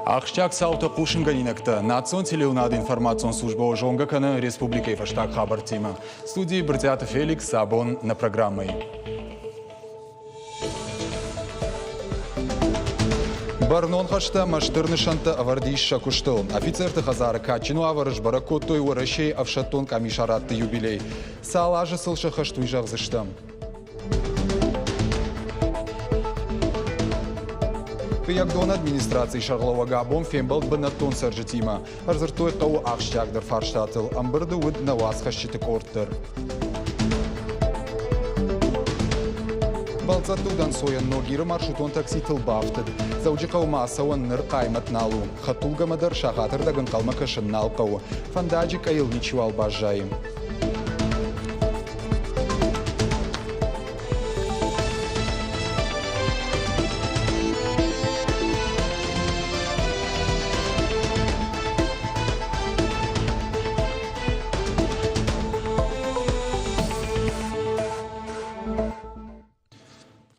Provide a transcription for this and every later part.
Ахсджиаг цаутӕ хъусынгӕнинӕгтӕ национ телеуынады информацион службӕ зонгӕ кӕны республикӕйы фӕстаг хабӕрттимӕ. Студийы Брытъиаты Феликс абон нӕ программӕйы. Бӕрнон хӕстӕ ӕмӕ стыр нысӕнттӕ ӕвӕрд ис сӕ куыстыл. Офицерты хӕдзары кадджын уавӕры сбӕрӕг кодтой Уӕрӕсейы ӕфсӕддон къамисарадты юбилей. Цал азы сыл сӕххӕст, уый зӕгъдзыстӕм. Фыййагдоны администрацийы сӕргълӕууӕг абон фембӕлд бынӕттон цӕрджытимӕ. Ӕрдзырдтой хъӕуы ахсджиагдӕр фарстатыл. Ӕмбырды уыд нӕ уацхӕсджыты къорд дӕр. Бӕлццӕтты удӕнцойӕн Ногиры маршрутон такситыл бафтыд. Дзӕуджыхъӕумӕ ацӕуӕн ныр хъаймӕт нал у. Хӕдтулгӕмӕ дӕр сахатырдӕг ӕнхъӕлмӕ кӕсын нал хъӕуы. Фӕндаджы къӕйыл ничиуал баззайы.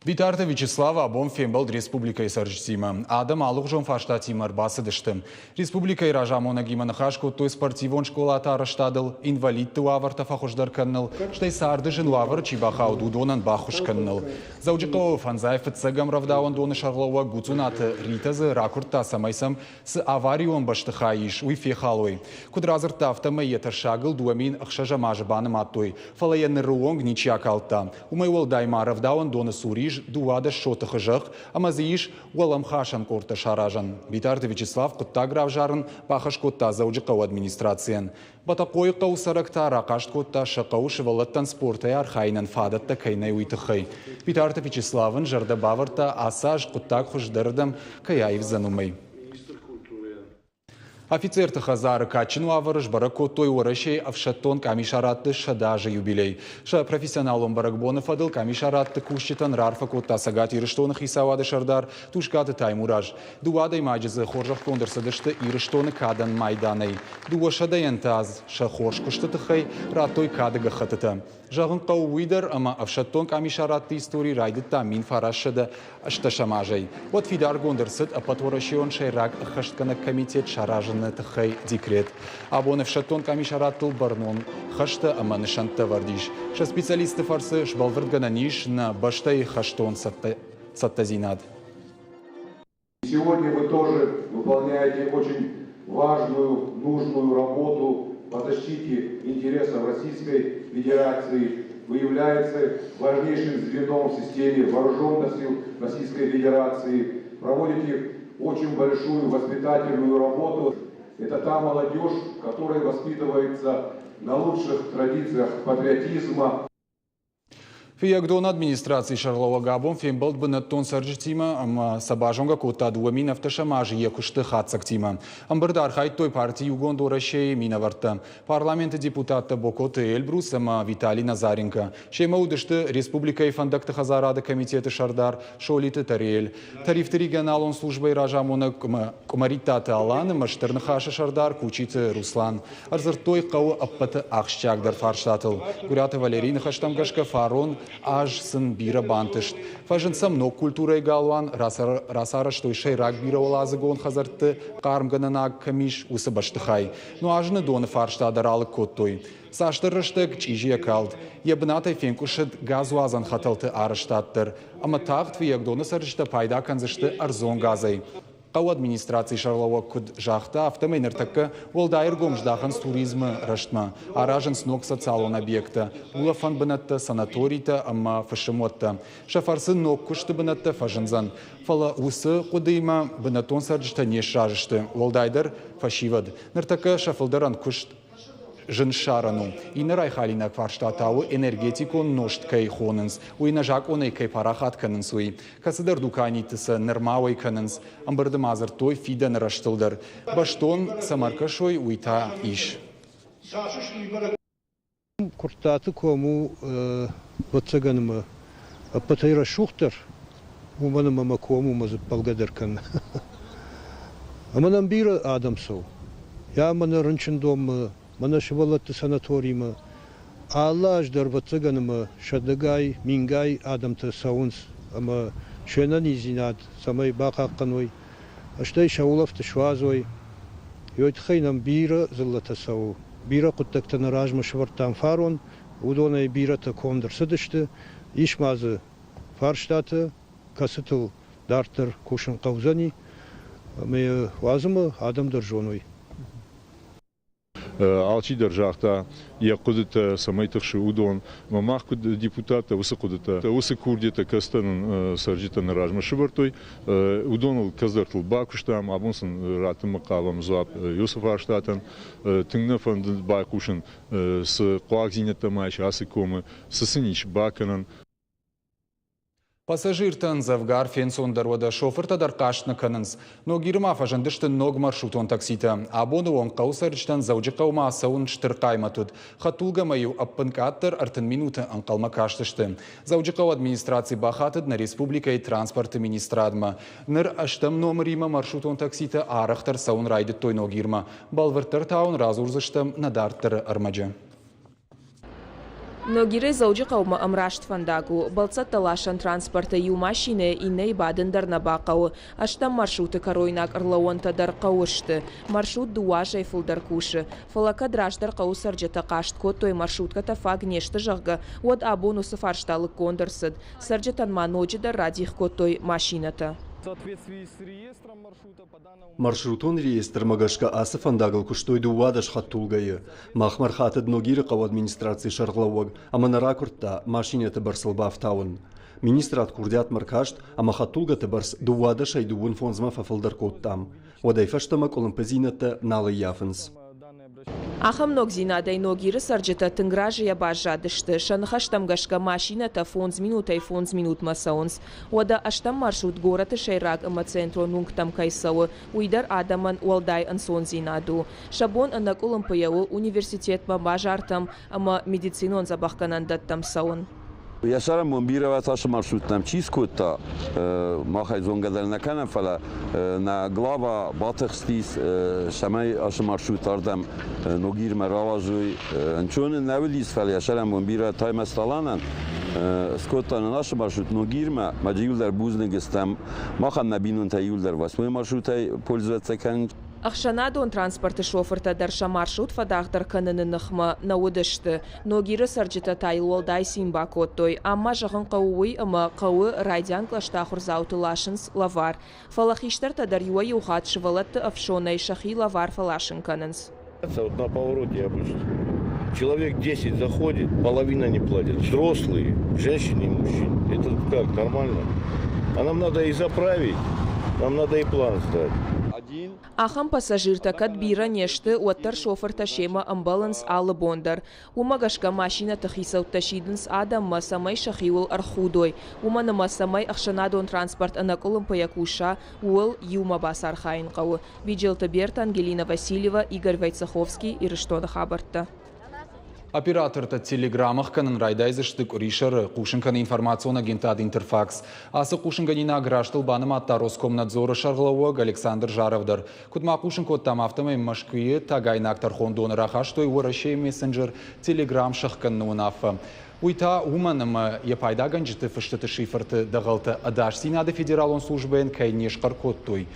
Битарты Вячеслав абон фембӕлд республикӕйы цӕрджытимӕ. Адӕм алыгъуызон фарстатимӕ ӕрбацыдысты. Республикӕйы разамонӕгимӕ ныхас кодтой спортивон скъолаты арӕзтадыл, инвалидты уавӕртӕ фӕхуыздӕр кӕныныл, стӕй царды зын уавӕры чи бахауд, уыдонӕн баххуыс кӕныныл. Дзӕуджыхъӕуы фӕндзай фыццӕгӕм рӕвдауӕндоны сӕргълӕууӕг Гуцъунаты Ритӕ дзы ракуырдта, цӕмӕй сӕм цы аварион бӕстыхай ис, уый фехалой. Куыд радзырдта, афтӕмӕй йӕ тӕссагыл 2006 азы банымадтой, фӕлӕ йӕ ныры онг ничи акалдта. Уымӕй уӕлдай ма рӕвдауӕндоны цур ис 12 сотыхы зӕхх ӕмӕ дзы ис уӕлӕмхасӕн къордтӕ саразӕн. Битарты Вячеслав хъуыддаг равзарын бахӕс кодта Дзӕуджыхъӕуы администрацийӕн. Бӕтӕхъойы хъӕуы цӕрӕг та рахъаст кодта, сӕ хъӕуы сывӕллӕттӕн спортӕй архайынӕн фадӕттӕ кӕй нӕй, уый тыххӕй. Битарты Вячеслав ын зӕрдӕ бавӕрдта, ацы аз хъуыддаг хуыздӕрырдӕм кӕй аивдзӕн, уымӕй. Офицерты хӕдзары кадджын уавӕры сбӕрӕг кодтой Уӕрӕсейы ӕфсӕддон къамисарадты 100 азы юбилей. Сӕ профессионалон бӕрӕгбоны фӕдыл къамисарадты кусджытӕн раарфӕ кодта Цӕгат Ирыстоны хицауады сӕрдар Тускъаты Таймураз. Дыууӕ адӕймаджы дзы хорзӕхгонд ӕрцыдысты Ирыстоны кадӕн майданӕй. Дыууӕ сӕдӕйӕн та сӕ хорз куысты тыххӕй радтой кады гӕххӕттытӕ. Зӕгъын хъӕуы уый дӕр, ӕмӕ ӕфсӕддон къамисарадты истори райдыдта 1980 азӕй. Уӕд фидаргонд ӕрцыд Ӕппӕтуӕрӕсеон сӕйраг ӕххӕстгӕнӕг комитет саразыны тыххӕй декрет. Абон ӕфсӕддон къамисарадтыл бӕрнон хӕстӕ ӕмӕ нысӕнттӕ ӕвӕрд ис. Сӕ специалистты фӕрцы сбӕлвырдгӕнӕн ис нӕ бӕстӕйы хӕстон цӕттӕдзинад. Сегодня вы тоже выполняете очень важную, нужную работу по защите интересов Российской Федерации. Вы являетесь важнейшим звеном в системе вооруженных сил Российской Федерации. Проводите очень большую воспитательную работу. Это та молодежь, которая воспитывается на лучших традициях патриотизма. Фыййагдоны администрацийы сӕргълӕууӕг абон фембӕлд бынӕттон цӕрджытимӕ ӕмӕ сӕ базонгӕ кодта 2010 азы йӕ куысты хатдзӕгтимӕ. Ӕмбырды архайдтой парти Иугонд Уӕрӕсе-йы минӕвӕрттӕ, парламенты депутаттӕ Бокоты Эльбрус ӕмӕ Виталий Назаренко. Семӕ уыдысты республикӕйы фӕндӕгты хӕдзарады комитеты сӕрдар Солиты Тариэль, тарифты регионалон службӕйы разамонӕг Къуымӕриттаты Алан ӕмӕ Стыр Ныхасы сӕрдар Кучиты Руслан. Ӕрдзырдтой хъӕуы ӕппӕты ахсджиагдӕр фарстатыл. Гуыраты Валерийы ныхӕстӕм гӕсгӕ фарон аз сын бирӕ бантыст. Фӕзынд сӕм ног культурӕйы галуан, рацарӕзтой сӕйраг бирӕуӕладзыгон хӕдзӕртты хъармгӕнӕн аг кӕм ис, уыцы бӕстыхай. Нуазыны доны фарста дӕр алыг кодтой. Цасдӕр рӕстӕг чъизийӕ калд. Йӕ бынатӕй фенкъуысыд газуадзӕн хӕтӕлты арӕзтад дӕр. Ӕмӕ тагъд Фыййагдоны цӕрджытӕ пайда кӕндзысты ӕрдзон газӕй. Хъӕуы администрацийы сӕргълӕууӕг куыд загъта, афтӕмӕй ныртӕккӕ уӕлдай ӕргом здахынц туризмы рӕзтмӕ, аразынц ног социалон объекттӕ, улӕфӕн бынӕттӕ, санаторитӕ ӕмӕ фысымуӕттӕ. Сӕ фӕрцы ног куысты бынӕттӕ фӕзындзӕн. Фӕлӕ уыцы хъуыдыимӕ бынӕттон цӕрджытӕ не сразы сты, уӕлдайдӕр фӕсивӕд. Ныртӕккӕ сӕ фылдӕрӕн куыст зын ссарӕн у. Иннӕ райхалинаг фарста та у, энергетикон нозт кӕй хонынц, уый нӕ закъонӕй кӕй парахат кӕнынц, уый. Кӕцыдӕр дуканиты сӕ нырма уӕй кӕнынц. Ӕмбырды ма дзырдтой фидӕны рӕзтыл дӕр. Бӕстон цӕмӕ ӕркӕсой, уый та ис. Куырттаты ком у, ӕвӕццӕгӕн ӕмӕ ӕппӕтӕй рӕсугъддӕр, уымӕн ӕмӕ мӕ ком уымӕ дзы ппӕлгӕ дӕр кӕны. Ӕмӕ нӕм бирӕ адӕм цӕуы. Йа мӕнӕ рынчындонмӕ, мӕнӕ сывӕллӕтты санаторимӕ. Алы аз дӕр, ӕвӕццӕгӕн ӕмӕ сӕдӕгай, мингай адӕмтӕ цӕуынц. ӕмӕ се нӕниздзинад цӕмӕй бахъахъхъӕной, стӕй сӕ улӕфт суадзой. Уый тыххӕй нӕм бирӕ дзыллӕтӕ цӕуы. Бирӕ хъуыддӕгтӕ нӕ размӕ сӕвӕрдтам фарон, уыдонӕй бирӕтӕ конд ӕрцыдысты. Ис ма дзы фарстатӕ, кӕцытыл дарддӕр кусын хъӕудзӕни ӕмӕ уадз ӕмӕ адӕм дӕр зоной. Алчидӕр загъта йӕ хъуыдытӕ, цӕмӕй тыхсы, уыдон. Ӕмӕ мах куыд депутаттӕ уыцы хъуыдытӕ, уыцы курдиӕттӕ, кӕцытӕ нын цӕрджытӕ нӕ размӕ сӕвӕрдтой, уыдоныл кӕцыдӕртыл бакуыстам. Абон сын раттынмӕ хъавӕм дзуапп уыцы фарстатӕн. Тынг нӕ фӕнды байхъусын, цы хъуагдзинӕдтӕ ма ис ацы комы, цы сын ис бакӕнӕн. Пассажиртӕн дзӕвгар фенцондӕр уӕдӕ шофыртӕ дӕр хъаст нӕ кӕнынц. Ногиры ма фӕзындысты ног маршрутон такситӕ. Абоны онг хъӕуы цӕрджытӕн Дзӕуджыхъӕумӕ ацӕуын стыр хъаймӕт уыд. Хӕдтулгӕмӕ-иу ӕппынкъаддӕр 30 минуты ӕнхъӕлмӕ кастысты. Дзӕуджыхъӕуы администраци бахатыд нӕ республикӕйы транспорты министрадмӕ. Ныр ӕстӕм номыримӕ маршрутон такситӕ арӕхдӕр цӕуын райдыдтой Ногирмӕ. Бӕлвырддӕр та уын радзурдзыстӕм нӕ дарддӕры ӕрмӕджы. Ногирӕй Дзӕуджыхъӕумӕ ӕмраст фӕндаг у. Бӕлццӕттӕ ласӕн транспорты иу машинӕйӕ иннӕйы бадын дӕр нӕ бахъӕуы. Ӕстӕм маршруты кӕройнаг ӕрлӕууӕнтӕ дӕр хъӕуы сты. Маршрут дыууӕ азӕй фылдӕр кусы. Фӕлӕ кӕд раздӕр хъӕуы цӕрджытӕ хъаст кодтой, маршруткӕтӕ фаг не сты, зӕгъгӕ, уӕд абон уыцы фарста лыггонд ӕрцыд. Цӕрджытӕн ма ноджыдӕр радих кодтой машинӕтӕ. Маршрутон реестрмӕ гӕсгӕ ацы фӕндагыл куыстой 12 хӕдтулгӕйы. Махмӕ ӕрхатыд Ногиры хъӕуы администрацийы сӕргълӕууӕг ӕмӕ нӕ ракуырдта машинӕты бӕрцыл бафтауын. Министрад курдиатмӕ ӕркаст ӕмӕ хӕдтулгӕты бӕрц дыууадӕсӕй дыууын фондзмӕ фӕфылдӕр кодтам. Уӕдӕй фӕстӕмӕ къуылымпыдзинӕдтӕ нал ӕййафынц. Ахӕм ногдзинадӕй Ногиры цӕрджытӕ тынг разыйӕ баззадысты. Сӕ ныхӕстӕм гӕсгӕ машинӕтӕ фондз минутӕй фондз минутмӕ цӕуынц. Уӕдӕ ӕстӕм маршрут горӕты сӕйраг ӕмӕ центрон уынгтӕм кӕй цӕуы, уый дӕр адӕмӕн уӕлдай ӕнцондзинад у. Сӕ бон ӕнӕкъуылымпыйӕ у университетмӕ, базартӕм ӕмӕ медицинон дзӕбӕхгӕнӕндӕттӕм цӕуын. Йӕ сӕрӕнбон бирӕ ацы маршруттӕм чи скодта, мах ӕй зонгӕ дӕр нӕ кӕнӕм, фӕлӕ нӕ глава батыхстис, цӕмӕй ацы маршрут ардӕм Ногирмӕ рауадзой. Ӕнцон ын нӕ уыдис, фӕлӕ йӕ сӕрӕнбон бирӕ Таймӕз-Таланӕн скодта нын ацы маршрут Ногирмӕ. Мӕ иуылдӕр бузныг стӕм. Махӕн нӕ бинонтӕ иуылдӕр восьмой маршрутӕй пользоваться кӕнынц. Ӕхсӕнадон транспорты шофыртӕ дӕр сӕ маршрут фӕдаргъдӕр кӕныны ныхмӕ нӕ уыдысты. Ногиры цӕрджытӕ та йыл уӕлдай цин бакодтой. Ам ма зӕгъын хъӕуы уый, ӕмӕ хъӕуы райдиан кълӕсты ахуырдзауты ласынц лӕвар. Фӕлӕ хистӕртӕ дӕр иуӕй-иу хатт сывӕллӕтты ӕфсонӕй сӕхи лӕвар фӕласын кӕнынц. Вот на повороте обычно. Человек 10 заходит, половина не платит. Взрослые, женщины и мужчины. Это как, нормально? А нам надо и заправить, нам надо и план сдать. Ахӕм пассажиртӕ кӕд бирӕ не сты, уӕддӕр шофыртӕ семӕ ӕмбӕлынц алы бон дӕр. Уымӕ гӕсгӕ машинӕты хицӕуттӕ сидынц адӕммӕ, цӕмӕй сӕхиуыл ӕрхудой. Уымӕн ӕмӕ цӕмӕй ӕхсӕнадон транспорт ӕнӕкъуылымпыйӕ куса, ууыл иумӕ бацархайын хъӕуы. Биджелты Берта, Ангелина Васильева, Игорь Войцеховский, Ирыстоны хабӕрттӕ. Оператортӕ Телеграм ӕхгӕнын райдайдзысты къуырисӕры, хъусын кӕны информацион агентад Интерфакс. Ацы хъусынгӕнинаг растыл банымадта Роскомнадзоры сӕргълӕууӕг Александр Жаров дӕр. Куыд ма хъусын кодтам, афтӕмӕй Мӕскуыйы тагайнаг тӕрхондоны рахастой Уӕрӕсейы мессенджер Телеграм сӕхгӕныны уынаффӕ. Уый та уымӕн, ӕмӕ йӕ пайдагӕнджыты фыстыты шифрты дӕгъӕлтӕ ӕдасдзинады федералон службӕйӕн кӕй не схъӕр кодтой,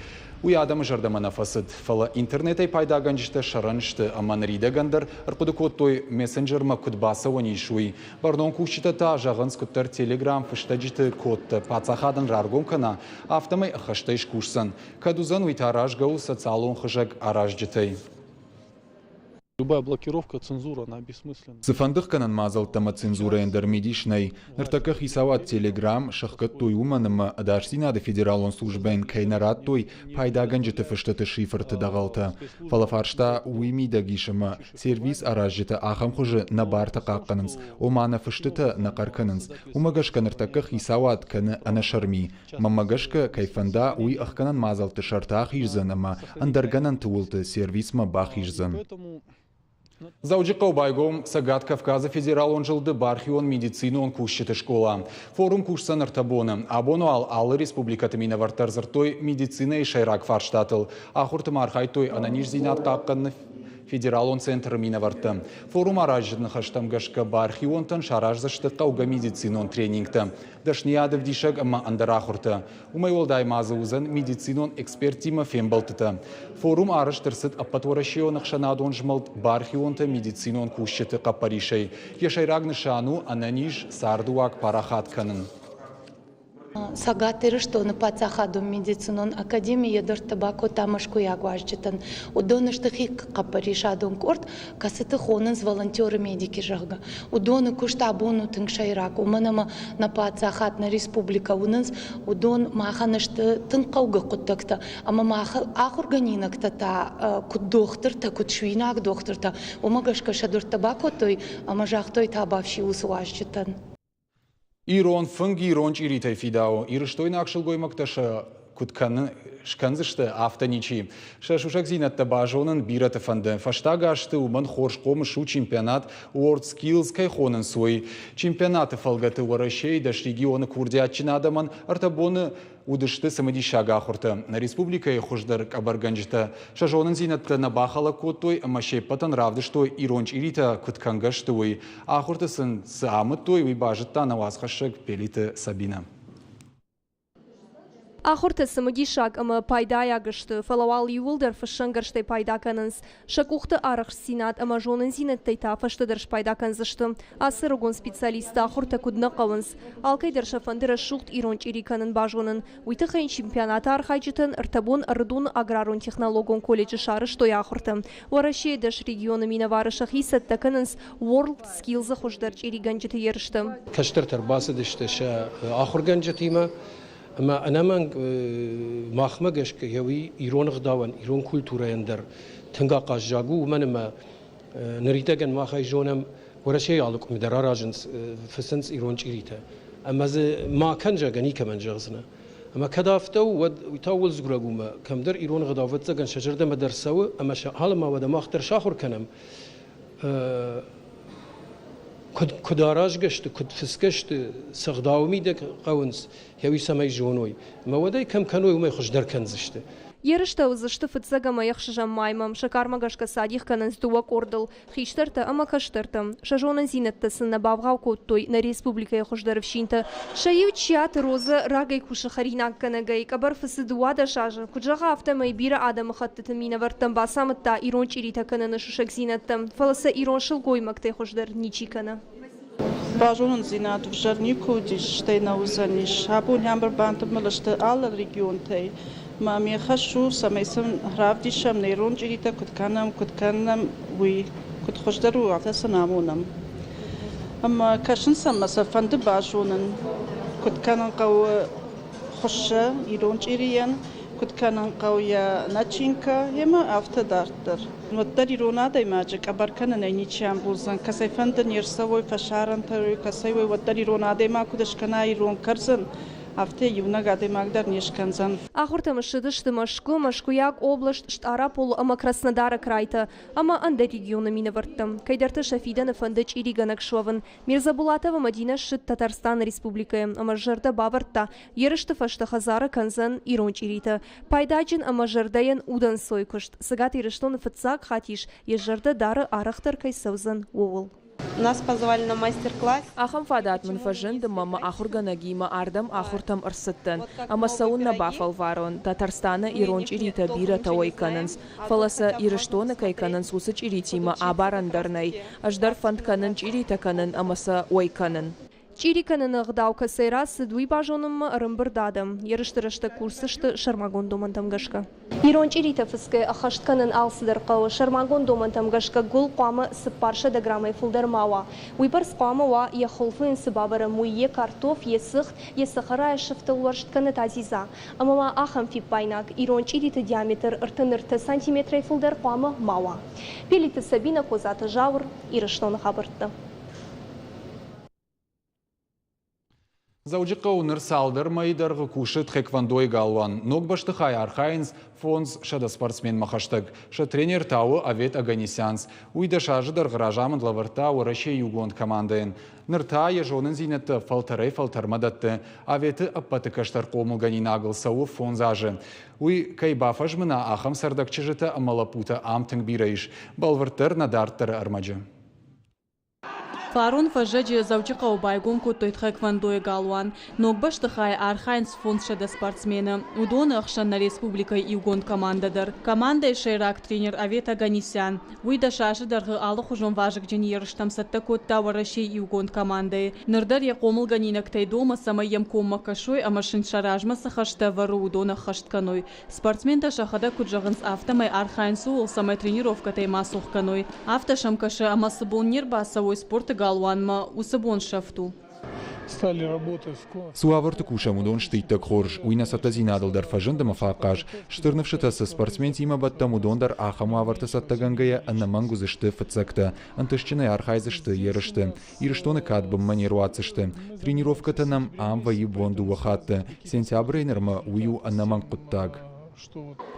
уый адӕмы зӕрдӕмӕ нӕ фӕцыд. Фӕлӕ интернетӕй пайдагӕнджытӕ сӕрӕн сты ӕмӕ ныридӕгӕн дӕр ӕрхъуыды кодтой, мессенджермӕ куыд бацӕуӕн ис, уый. Бӕрнон кусджытӕ та зӕгъынц, куыддӕр телеграм-фыстӕджыты кодтӕ паддзахадӕн раргом кӕна, афтӕмӕй ӕххӕстӕй скусдзӕн. Кӕд уыдзӕн, уый та аразгӕ у социалон хызӕг аразджытӕй. Любая блокировка, цензура, она бессмысленна. Цыфӕнды хгӕнӕн мадзӕлттӕ ӕмӕ цензурӕйӕн дӕр мидис нӕй. Ныртӕккӕ хицауад Телеграм сӕхгӕдтой уымӕн, ӕмӕ ӕдасдзинады федералон службӕйӕн кӕй нӕ радтой пайдагӕнджыты фыстыты шифрты дӕгъӕлтӕ. Фӕлӕ фарста уый мидӕг ис, ӕмӕ сервис аразджытӕ ахӕм хуызы нӕ бартӕ хъахъхъӕнынц, ома нӕ фыстытӕ нӕ хъӕр кӕнынц. Уымӕ гӕсгӕ ныртӕккӕ хицауад кӕны ӕнӕсӕрми. Мӕнмӕ гӕсгӕ, кӕй фӕнда, уый ӕхгӕнӕн мадзӕлтты сӕрты ахиздзӕн ӕмӕ ӕндӕр гӕнӕнты уылты сервисмӕ бахиздзӕн. Дзӕуджыхъӕу байгом Цӕгат Кавказы федералон зылды бархион медицинон кусджыты скъола. Форум кусдзӕн ӕртӕ боны. Абон уал алы республикӕты минӕвӕрттӕ ӕрдзырдтой медицинӕйы сӕйраг фарстатыл. Ахуырты ма архайдтой ӕнӕниздзинад хъахъхъӕныны федералон центры минӕвӕрттӕ. Форум аразджыты ныхӕстӕм гӕсгӕ бархионтӕн сараздзысты хъӕугӕ медицинон тренингтӕ, дӕсныйад ӕвдисӕг ӕмӕ ӕндӕр ахуыртӕ. Уымӕй уӕлдай ма дзы уыдзӕн медицинон эксперттимӕ фембӕлдтытӕ. Форум арӕзт ӕрцыд ӕппӕтуӕрӕсейон ӕхсӕнадон змӕлд бархионтӕ медицинон кусджыты хъӕппӕрисӕй. Йӕ сӕйраг нысан у ӕнӕниз цардыуаг парахат кӕнын. Цӕгат Ирыстоны паддзахадон медицинон академи йӕ дӕрдты бакодта мӕскуыйаг уазджытӕн. Уыдон сты хихъхъӕппӕрисадон къорд, кӕцыты хонынц волонтеры-медики, зӕгъгӕ. Уыдоны куыст абон у тынг сӕйраг, уымӕн ӕмӕ нӕ паддзахад, нӕ республикӕ уынынц, уыдон махӕн сты тынг хъӕугӕ хъуыддӕгтӕ. Ӕмӕ мах ахуыргӕнинӕгтӕ та куыд дохтыртӕ, куыд суинаг дохтыртӕ, уымӕ гӕсгӕ сӕ дуртӕ бакодтой ӕмӕ загътой табафси уыцы уазджытӕн. Ирон фынг ирон чъиритӕй фидауы. Ирыстойнаг сылгоймӕгтӕ сӕ куыд кӕны, скӕндзысты, афтӕ ничи. Сӕ сусӕгдзинӕдтӕ базонын бирӕты фӕнды. Фӕстаг азты уымӕн хорз хъомыс у чемпионат World Skills кӕй хонынц, уый. Чемпионаты фӕлгӕты Уӕрӕсейы дӕс регионы курдиатджын адӕмӕн ӕртӕ боны уыдысты цымыдисаг ахуыртӕ. Нӕ республикӕйы хуыздӕр къӕбӕргӕнджытӕ сӕ зонындзинӕдтӕ нӕ бахӕлӕг кодтой ӕмӕ се ппӕтӕн равдыстой ирон чъиритӕ куыд кӕнгӕ сты, уый. Ахуырты сын цы амыдтой, уый базыдта нӕ уацхӕссӕг Пелиты Сабинӕ. Ахуыртӕ цымыдисаг ӕмӕ пайдайаг сты, фӕлӕ уал иууылдӕр фыссӕнгӕрзтӕй пайда кӕнынц. Сӕ къухты арӕхстдзинад ӕмӕ зонындзинӕдтӕй та фӕстӕдӕр спайда кӕндзысты. Ацы ӕрыгон специалистты ахуыртӕ куыд нӕ хъӕуынц. Алкӕй дӕр сӕ фӕнды рӕсугъд ирон чъири кӕнын базонын. Уый тыххӕй чемпионаты архайджытӕн ӕртӕ бон Ӕрыдоны аграрон-технологон колледжы сарӕзтой ахуыртӕ. Уӕрӕсейы дӕс регионы минӕвары сӕхи цӕттӕ кӕнынц World Skills-ы хуыздӕр чъиригӕнджыты ерысты. Кӕстӕртӕ ӕрбацыдысты сӕ ахуыргӕнджытимӕ ӕмӕ ӕнӕмӕнг махмӕ гӕсгӕ уый ирон ӕгъдауӕн, ирон культурӕйӕн дӕр тынг ахъаззаг у, уымӕн ӕмӕ ныридӕгӕн мах ӕй зонӕм, Уӕрӕсейы алы къуымы дӕр аразынц, фыцынц ирон чъиритӕ. Ӕмӕ дзы ма кӕн, зӕгъгӕ, никӕмӕн зӕгъдзынӕ. Ӕмӕ кӕд афтӕ у, уӕд уый та ууыл дзурӕг у, ӕмӕ кӕмдӕр ирон ӕгъдау, ӕвӕццӕгӕн, сӕ зӕрдӕмӕ дӕр цӕуы, ӕмӕ сӕ алы уӕдӕ мах дӕр сахуыр кӕнӕм, куыд аразгӕ сты, куыд фысгӕ сты, цы ӕгъдауы мидӕг хъӕуынц, йӕ уый цӕмӕй зоной. Ӕмӕ уӕд ӕй кӕм кӕной, уымӕй хуыздӕр кӕндзысты. Ерыстӕ уыдзысты фыццаг ӕмӕ ӕхсӕзӕм маймӕ. Сӕ кармӕ гӕсгӕ сӕ адих кӕнынц дыууӕ къордыл. Хистӕртӕ ӕмӕ кӕстӕртӕ. Сӕ зонындзинӕдтӕ сын нӕ бавгъау кодтой нӕ республикӕйы хуыздӕр ӕфсинтӕ. Сӕ иу Чиаты Розӕ рагӕй кусы хӕринаггӕнӕгӕй, къӕбӕр фыцы 12 азы. Куыд зӕгъы, афтӕмӕй бирӕ адӕмыхӕттыты минӕвӕрттӕм бацамыдта ирон чъиритӕ кӕныны сусӕгдзинӕдтӕ, фӕлӕ сӕ ирон сылгоймӕгтӕй хуыздӕр ничи кӕны. Базонындзинад ӕвзӕр никуы уыдис, стӕй нӕ уыдзӕнис. Абон ӕмбырбантымбыл сты алы регионтӕй. Мӕ ме хӕс у, цӕмӕй сын равдисӕм, нӕ ирон чъиритӕ куыд кӕнӕм, куыд кӕнӕм, уый. Куыд хуыздӕр у, афтӕ сын амонӕм. Ӕмӕ кӕсын сӕм ӕмӕ сӕ фӕнды базонын, куыд кӕнын хъӕуы хуыссы ирон чъирийӕн, куыд кӕнын хъӕуы йӕ начинкӕ, ӕмӕ афтӕ дарддӕр. Уӕддӕр ирон адӕймаджы къӕбӕр кӕнынӕй ничи амбулдзӕн. Кӕцӕй фӕнды не рцӕуой, фӕсарӕнтӕ уой, кӕцӕй уой, уӕддӕр ирон адӕймаг куыд скӕна ирон кӕрдзын, афтӕ иунӕг адӕймаг дӕр не скӕндзӕн. Ахуыртӕм ссыдысты Мӕскуы, Мӕскуыйаг област, Стъараполы ӕмӕ Краснодары крайтӕ ӕмӕ ӕндӕр регионы минӕвӕрттӕ. Кӕйдӕрты сӕ фидӕны фӕнды чъиригӕнӕг суӕвын. Мирзабулатова Мадинӕ ссыд Татарстаны республикӕйы ӕмӕ зӕрдӕ бавӕрдта, ерысты фӕстӕ хӕдзары кӕндзӕн ирон чъиритӕ. Пайдаджын ӕмӕ зӕрдӕйӕн удӕнцой куыст Цӕгат Ирыстоны фыццаг хатт ис, йӕ зӕрдӕ дары арӕхдӕр кӕй цӕудзӕн, ууыл. Нас позвали на мастер-класс. Ахӕм фадат мын фӕзынд, ӕмӕ мӕ ахуыргӕнӕгимӕ ардӕм ахуыртӕм ӕрцыдтӕн. Ӕмӕ цӕуыннӕ бафӕлварон, Татарстаны ирон чъиритӕ бирӕтӕ уӕй кӕнынц, фӕлӕ сӕ Ирыстоны кӕй кӕнынц, уыцы чъиритимӕ абарӕн дӕр нӕй. Ӕз дӕр фӕнд кӕнын чъиритӕ кӕнын ӕмӕ сӕ уӕй кӕнын. Чъири кӕныны ӕгъдау кӕцӕй рацыд, уый базонынмӕ ӕрӕмбырд адӕм. Ерысты рӕстӕг кусдзысты сӕрмагонд домӕнтӕм гӕсгӕ. Ирон чъиритӕ фыцгӕ ӕххӕст кӕнын алцыдӕр хъӕуы. Сӕрмагонд домӕнтӕм гӕсгӕ гуыл хъуамӕ 400 граммӕй фылдӕр ма уа. Уыйбӕрц хъуамӕ уа, йӕ хуылфы йын цы бавӕрӕм, уый, йе картоф, йе цыхт, йе цӕхӕрайы сыфтыл уӕрст кӕнӕ та дзидза. Ӕмӕ ма ахӕм фиппаинаг, ирон чъириты диаметр 33 сантиметрӕй фылдӕр хъуамӕ ма уа. Пелиты Сабинӕ, Козаты Зауыр, Ирыстоны хабӕрттӕ. Дзӕуджыхъӕуы ныр цалдӕр мӕйы дӕргъы кусы тхэквондойы галуан. Ног бӕстыхайы архайынц 500 спортсменмӕ хӕстӕг. Сӕ тренер та у Авет Оганесянц. Уый 10 азы дӕргъы разамынд лӕвӕрдта Уӕрӕсейы иугонд командӕйӕн. Ныр та йӕ зонындзинӕдтӕ фӕлтӕрӕй-фӕлтӕрмӕ дӕтты. Аветы ӕппӕты кӕстӕр хъомылгӕнинагыл цӕуы фондз азы. Уый кӕй бафӕзмына, ахӕм цӕрдӕг чызджытӕ ӕмӕ лӕппутӕ ам тынг бирӕ ис. Бӕлвырддӕр нӕ дарддӕры ӕрмӕджы. Фарон фӕззӕджы Дзӕуджыхъӕуы байгом кодтой тхэквондойы галуан. Ног бӕстыхайы архайынц 500 спортсмены. Уыдоны ӕхсӕн нӕ республикӕйы иугонд командӕ дӕр. Командӕйы сӕйраг тренер Авет Оганесян. Уый 10 азы дӕргъы алыхуызон вазыгджын ерыстӕм цӕттӕ кодта Уӕрӕсейы иугонд командӕйы. Ныр дӕр йӕ хъомылгӕнинӕгтӕй домы, цӕмӕй йӕм коммӕ кӕсой ӕмӕ сын сӕ размӕ цы хӕстӕ ӕвӕры, уыдон ӕххӕст кӕной. Спортсментӕ сӕхӕдӕг куыд зӕгъынц, афтӕмӕй архайынц ууыл, цӕмӕй тренировкӕтӕй ма цух кӕной. Афтӕ сӕм кӕсы, ӕмӕ цы бон не рбацӕуой спорты галуанмӕ, уыцы бон сӕфт у. Цы уавӕрты кусӕм, уыдон сты иттӕг хорз. Уый нӕ цӕттӕдзинадыл дӕр фӕзынд ӕмӕ фӕахъаз. Стыр ныфсытӕ цы спортсментимӕ бӕттӕм, уыдон дӕр ахӕм уавӕрты цӕттӕгӕнгӕйӕ ӕнӕмӕнг уыдзысты фыццӕгтӕ, ӕнтыстджынӕй архайдзысты ерысты. Ирыстоны кад бынмӕ не руадздзысты. Тренировкӕтӕ нӕм ам вӕййы бон дыууӕ хатты. Сентябрӕй нырмӕ уый у ӕнӕмӕнг хъуыддаг.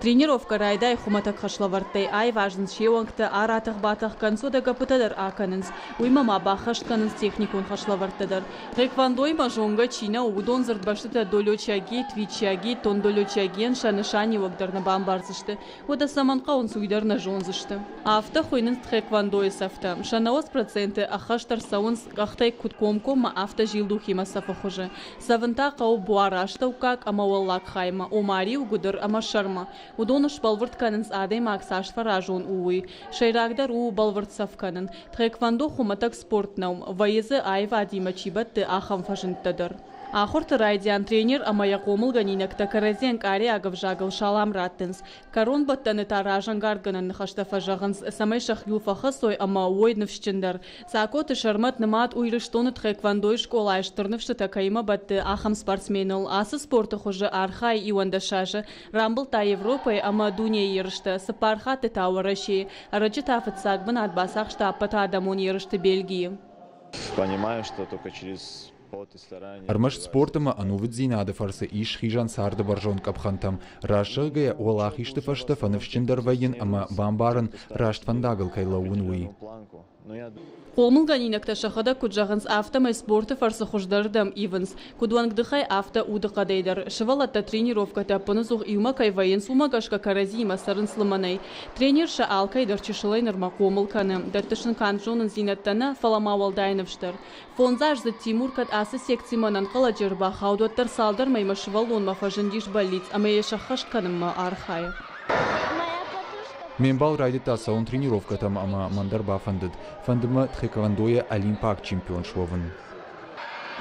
Тренировкӕ райдайы хуымӕтӕг хӕслӕвӕрдтӕй, аивазынц се уӕнгтӕ, аратӕх-батӕх кӕнынц, уӕдӕ гӕппытӕ дӕр акӕнынц. Уыимӕ ма баххӕст кӕнынц техникон хӕслӕвӕрдтӕ дӕр. Тхэквондоимӕ зонгӕ чи нӕу, уыдон дзырдбӕстытӕ долёчаги, твичаги, тондолёчагийӕн сӕ нысаниуӕг дӕр нӕ бамбардзысты. Уӕдӕ цӕмӕн хъӕуынц, уый дӕр нӕ зондзысты. Афтӕ хуыйнынц тхэквондойы цӕфтӕ. Сӕ 90% ӕххӕст ӕрцӕуынц къӕхтӕй куыд комкоммӕ, афтӕ зилдухимӕ цӕфы хуызы. Цӕвын та хъӕуы буары астӕуккаг ӕмӕ уӕллаг хаймӕ, ома риу, гуыдыр ӕмӕ сӕрмӕ. Уыдон сбӕлвырд кӕнынц, адӕймаг цас фӕразон у, уый. Сӕйрагдӕр у бӕлвырд цӕф кӕнын. Тхэквондо хуымӕтӕг спорт нӕу, вӕййы дзы, аивадимӕ чи бӕтты, ахӕм фӕзындтӕ дӕр. Ахуырты райдиан тренер ӕмӕ йӕ хъомылгӕнинӕгтӕ кӕрӕдзийӕн къариаг ӕвзагыл салам раттынц. Кӕронбӕттӕны та разӕнгардгӕнӕн ныхӕстӕ фӕзӕгъынц, цӕмӕй сӕхиуыл фӕхӕцой ӕмӕ уой ныфсджындӕр. Цакъоты Сӕрмӕт нымад у Ирыстоны тхэквондойы скъолайы стыр ныфсытӕ кӕимӕ бӕтты, ахӕм спортсменыл. Ацы спорты хуызы архайы 11 азы. Рамбылдта Европӕйы ӕмӕ дунейы ерыстӕ, цыппар хатты та Уӕрӕсейы. Ӕрӕджы та фыццаг бынат бацахста ӕппӕтадӕмон ерысты Бельгийы. Понимаю, что только через Ӕрмӕст спорт ӕмӕ ӕнувыддзинады фӕрцы ис схизӕн царды бӕрзонд къӕпхӕнтӕм. Рӕсугъдгӕйӕ уӕлахизты фӕстӕ фӕныфсджындӕр вӕййын ӕмӕ бамбарын, раст фӕндагыл кӕй лӕууын, уый. Хъомылгӕнинӕгтӕ сӕхӕдӕг куыд зӕгъынц, афтӕмӕй спорты фӕрцы хуыздӕрдӕм ивынц, куыд уӕнгдыхӕй, афтӕ удыхъӕдӕй дӕр. Сывӕллӕттӕ тренировкӕтӕ ӕппынӕдзух иумӕ кӕй вӕййынц, уымӕ гӕсгӕ кӕрӕдзиимӕ цӕрынц лымӕнӕй. Тренер сӕ алкӕй дӕр чысылӕй нырмӕ хъомыл кӕны, дӕтты сын канд зонындзинӕдтӕ нӕ, фӕлӕ ма уӕлдай ныфс дӕр. Фондзаздзыд Тимур кӕд ацы секцимӕ ӕнӕнхъӕлӕджы ӕрбахауд, уӕддӕр цалдӕр мӕймӕ сывӕллонмӕ фӕзындис бӕллиц ӕмӕ йӕ сӕххӕст кӕнынмӕ архайы. Ме мбал райдыдта цӕуын тренировкӕтӕм ӕмӕ мӕн дӕр бафӕндыд. Фӕнды мӕ тхэквондойӕ олимпаг чемпион суӕвын.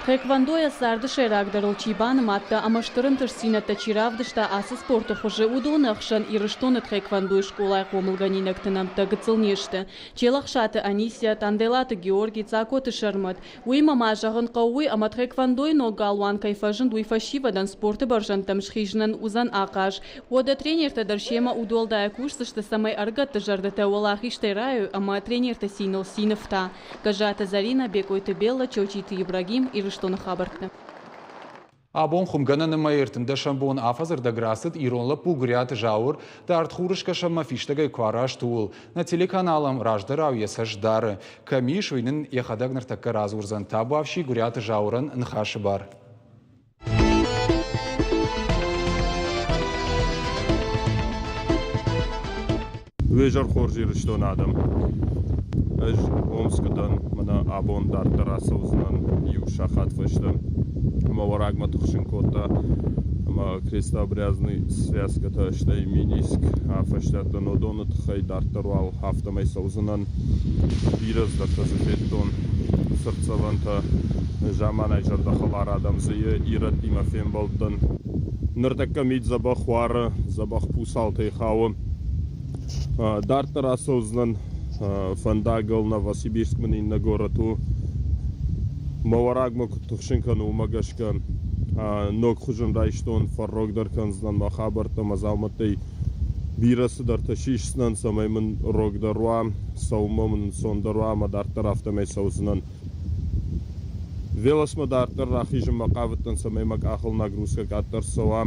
Тхэквондойӕ царды сӕйрагдӕрыл чи банымадта ӕмӕ стыр ӕнтыстдзинӕдтӕ чи равдыста ацы спорты хуызы, уыдоны ӕхсӕн Ирыстоны тхэквондойы скъолайы хъомылгӕнинӕгты нӕмттӕ гыццыл не сты. Челӕхсаты Анисия, Танделаты Георги, Цакоты Сӕрмӕт. Уыимӕ ма зӕгъын хъӕуы уый, ӕмӕ тхэквондойы ног галуан кӕй фӕзынд, уый фӕсивӕдӕн спорты бӕрзӕндтӕм схизынӕн уыдзӕн ахъаз. Уӕдӕ тренертӕ дӕр семӕ удуӕлдайӕ кусдзысты, цӕмӕй ӕрыгӕтты зӕрдӕтӕ уӕлахизтӕй райой ӕмӕ тренерты циныл цины фта. Гӕззаты Зӕринӕ, Бекъойты Беллӕ, Чочиты Ибрагим, Ирыстоны хабӕртты. Абон хуымгӕнӕны мӕйы 13-ӕм бон афӕдзырдӕг рацыд ирон лӕппу Гуыриаты Зауыр дард хурыскӕсӕнмӕ фистӕгӕй куы араст, ууыл. Нӕ телеканал ӕм раздӕрау йӕ цӕст дары. Кӕм ис, уый нын йӕхӕдӕг ныртӕккӕ радзурдзӕн. Табуафси Гуыриаты Зауырӕн ныхасы бар. Уе зӕр хорз Ирыстоны адӕм! Ӕз Омскы дӕн, мӕнӕ абон дарддӕр ацӕудзынӕн иу сахат фӕстӕ. Ӕмӕ уӕрагмӕ тыхсын кодта ӕмӕ крестообразный связкӕтӕ, стӕй миниск афӕстиат дӕн уыдоны тыххӕй дарддӕр уал афтӕмӕй цӕудзынӕн. Бирӕ цыдӕртӕ дзы федтон, цыртдзӕвӕнтӕ, заманай зӕрдӕхӕлар адӕм дзы ирӕттимӕ фембӕлдтӕн. Ныртӕккӕ мит дзӕбӕх уары, дзӕбӕх пусалтӕй хауы. Дарддӕр ацӕудзынӕн фӕндагыл Новосибирск мын иннӕ горӕт у. Мӕ уӕраг мӕ куыд тыхсын кӕны, уымӕ гӕсгӕ ног хуызын райстон, фӕррогдӕр кӕндзынӕн мӕ хабӕрттӕ, мӕ дзаумӕттӕй бирӕ цыдӕртӕ сисдзынӕн, цӕмӕй мын рогдӕр уа, цӕуынмӕ мын ӕнцондӕр уа ӕмӕ дарддӕр афтӕмӕй цӕудзынӕн. Велосмӕ дарддӕр рахизынмӕ хъавыдтӕн, цӕмӕй мӕ къахыл нагрузкӕ къаддӕр цӕуа.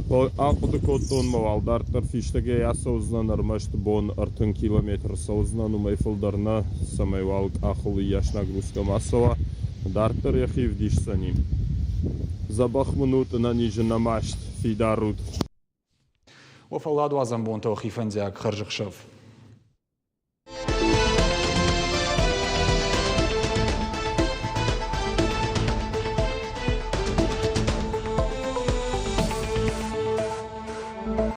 Фӕлӕ ахъуыды кодтон, мӕ уал дарддӕр фистӕгӕй ацӕудзынӕн, ӕрмӕст бон 30 километры цӕудзынӕн, уымӕй фылдӕр нӕ, цӕмӕй уал къахыл уыйас нагрузкӕ ма цӕуа. Дарддӕр йӕхи ӕвдисдзӕни. Дзӕбӕх мын ут, ӕнӕниз, ӕнӕмаст, фидар ут. Уӕ фӕлладуадзӕн бонтӕ уӕхи фӕндиаг хӕрзӕхсӕв.